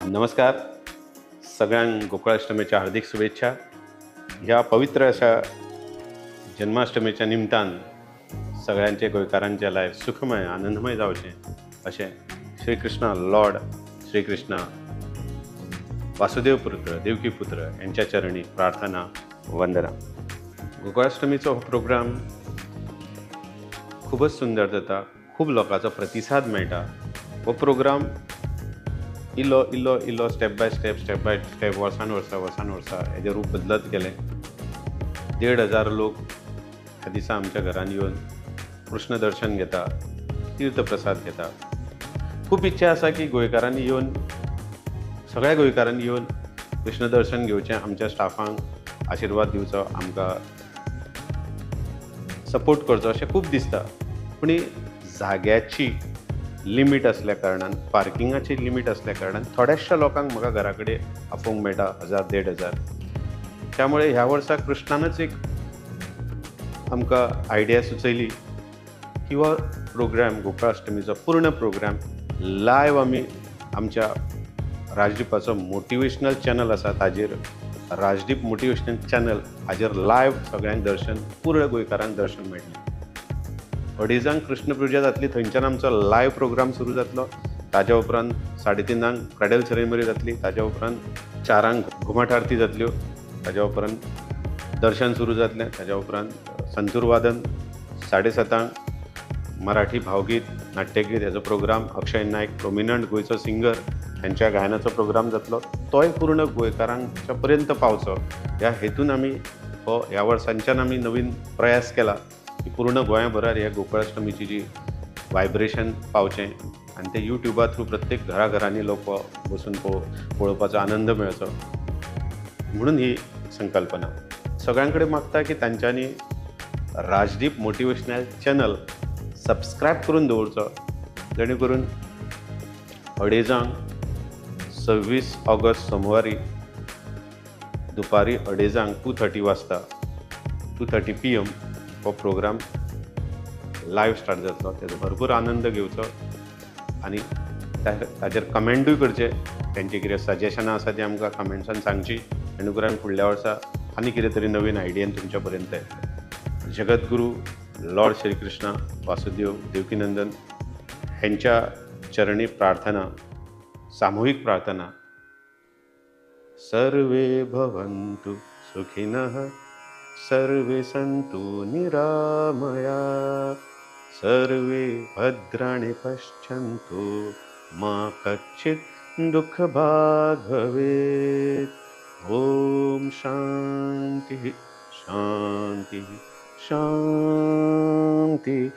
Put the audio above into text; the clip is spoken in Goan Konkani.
नमस्कार सगळ्यांक गोकुळाष्टमीच्या हार्दिक शुभेच्छा. ह्या पवित्र अशा जन्माष्टमीच्या निमतान सगळ्यांचे गोंयकारांचे लायफ सुखमय आनंदमय जावचें अशें श्रीकृष्ण लॉर्ड श्रीकृष्ण वासुदेव पुत्र देवकी पुत्र यांच्या चरणी प्रार्थना वंदना. गोकुळाष्टमीचो हो प्रोग्राम खूबच सुंदर जाता, खूब लोकांचो प्रतिसाद मेळटा. हो प्रोग्राम इल्लो इल्लो इल्लो step by step step by step वर्सान वर्सा वर्सान वर्सा हेजें रूप बदलत गेलें. 1500 लोक ह्या दिसा आमच्या घरान येवन कृष्ण दर्शन घेता, तीर्थप्रसाद घेता. खूब इच्छा आसा की गोंयकारांनी येवन, सगळ्या गोंयकारांनी येवन कृष्ण दर्शन घेवचें, आमच्या स्टाफांक आशिर्वाद दिवचो, आमकां सपोर्ट करचो अशें खूब दिसता. पूण जाग्याची लिमीट आसल्या कारणान, पार्किंगाची लिमीट आसल्या कारणान थोड्याशा लोकांक म्हाका घरा कडेन आपोवंक मेळटा, 1000 1500. त्यामुळे ह्या वर्सा कृष्णानच एक आमकां आयडिया सुचयली की हो प्रोग्राम गोकुळाष्टमीचो पूर्ण प्रोग्राम लायव आमी आमच्या राजदीपाचो मोटिवेशनल चॅनल आसा ताजेर, राजदीप मोटिवेशनल चॅनल हाजेर लायव सगळ्यांक दर्शन, पूर्ण गोंयकारांक दर्शन मेळटलें. 2:30 कृष्ण पुजा जातली, थंयच्यान आमचो लायव प्रोग्राम सुरू जातलो. ताज्या उपरांत 3:30 क्रॅडल सेरेमनी जातली, ताज्या उपरांत 4 घुमट आरती जातल्यो, ताज्या उपरांत दर्शन सुरू जातलें, ताज्या उपरांत संतूर वादन, 7:30 मराठी भावगीत नाट्यगीत हेजो प्रोग्राम, अक्षय नायक प्रोमिनंट गोंयचो सिंगर हेंच्या गायनाचो प्रोग्राम जातलो. तोय पूर्ण गोंयकारांच्या पर्यंत पावचो ह्या हेतून आमी हो ह्या वर्सांच्यान आमी नवीन प्रयास केला की पूर्ण गोंयभरार ह्या गोकुळाष्टमीची जी वायब्रेशन पावचें आनी ते यूट्यूबा थ्रू प्रत्येक घराघरांनी लोक बसून पळोवपाचो आनंद मेळचो म्हणून ही संकल्पना. सगळ्यां कडेन मागता की तांच्यांनी राजदीप मोटिवेशनल चॅनल सबस्क्रायब करून दवरचो, जेणे करून 2:30 26 ऑगस्ट सोमवारी दुपारी 2:30 2:30 वाजता 2:30 PM हो प्रोग्राम लायव स्टार्ट जातलो. तेजो भरपूर आनंद घेवचो आनी ताजेर कमेंटूय करचे. तेंचे कितें सजेशनां आसा ती आमकां कमेंट्सान सांगची, जेणे करून फुडल्या वर्सा आनी कितें तरी नवीन आयडियान तुमच्या पर्यंत येतलें. जगद्गुरू लॉर्ड श्रीकृष्ण वासुदेव देवकीनंदन हेंच्या चरणी प्रार्थना, सामूहिक प्रार्थना. सर्वे भवन्तु सुखिनः, सर्वे सन्तु निरामया, सर्वे भद्राणि पश्यन्तु मा कच्चित् दुःखभाग् भवेत्. ॐ शान्तिः शान्तिः शान्तिः.